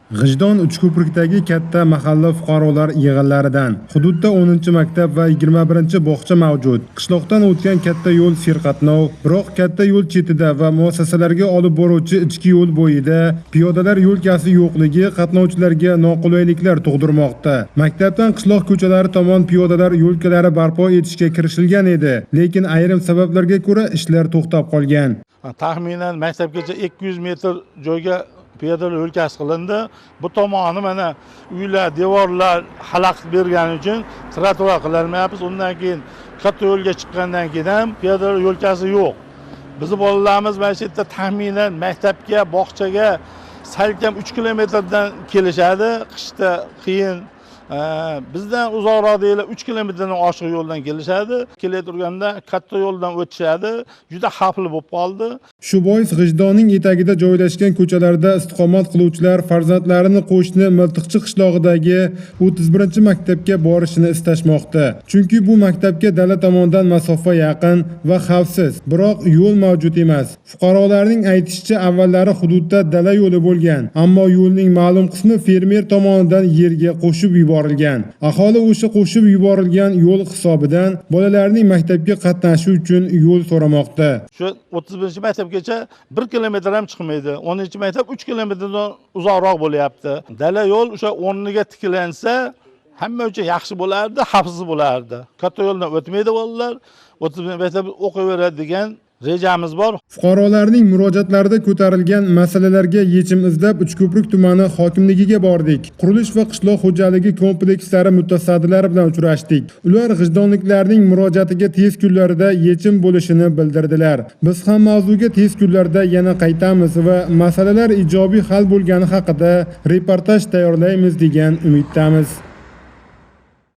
G'ijdon Uchko'prikdagi katta mahalla fuqarolar yig'inlaridan. Hududda 10-maktab va 21-bog'cha mavjud. Qishloqdan o'tgan katta yo'l serqatnov, biroq katta yo'l chetida va muassasalarga olib boruvchi ichki yo'l bo'yida piyodalar yo'lkasi yo'qligi qatnovchilarga noqulayliklar tug'dirmoqda. Maktabdan qishloq ko'chalari tomon piyodalar yo'lkalari barpo etishga kirishilgan edi, lekin ayrim sabablarga ko'ra ishlar to'xtab qolgan. Taxminan maktabgacha 200 metr joyga piyodalar yo'lkasi qilindi. Bu tomoni mana uylar, devorlar xalaqit bergani uchun trotuar qilolmayapmiz. Undan keyin katta yo'lga chiqqandan keyin ham piyodalar yo'lkasi yo'q. Bizni bolalarimiz mana shu yerda taxminan maktabga, bog'chaga salkam 3 kilometrdan kelishadi. Qishda qiyin. Bizdan uzoqroqdagilar 3 kilometrdan oshiq yo'ldan kelishadi. Kelaturganda katta yo'ldan o'tishadi. Juda xavfli bo'lib qoldi. Shu bois G'ijdonning etagida joylashgan ko'chalarda istiqomat qiluvchilar farzandlarini qo'shni Miltiqchi qishlog'idagi 31-maktabga borishini istashmoqda. Chunki bu maktabga dala tomondan masofa yaqin va xavfsiz, biroq yo'l mavjud emas. Fuqarolarning aytishicha, avvallari hududda dala yo'li bo'lgan, ammo yo'lning ma'lum qismi fermer tomonidan yerga qo'shib yuborilgan. Aholi o'sha qo'shib yuborilgan yo'l hisobidan bolalarning maktabga qatnashi uchun yo'l so'ramoqda. Shu 31-maktabgacha 1 kilometr ham chiqmaydi. 10-maktab 3 kilometrdan uzoqroq bo'lyapti. Dala yo'l o'sha o'rniga tiklansa hamma uchun yaxshi bo'lardi, xavfsiz bo'lardi. Katta yo'ldan o'tmaydi bolalar, 31 maktab o'qiyveradi degan rejamiz bor. Fuqarolarning murojaatlarida ko'tarilgan masalalarga yechim izlab Uchko'prik tumani hokimligiga bordik. Qurilish va qishloq xo'jaligi komplekslari mutasaddilari bilan uchrashdik. Ular g'ijdonliklarning murojaatiga tez kunlarda yechim bo'lishini bildirdilar. Biz ham mavzuga tez kunlarda yana qaytamiz va masalalar ijobiy hal bo'lgani haqida reportaj tayyorlaymiz degan umiddamiz.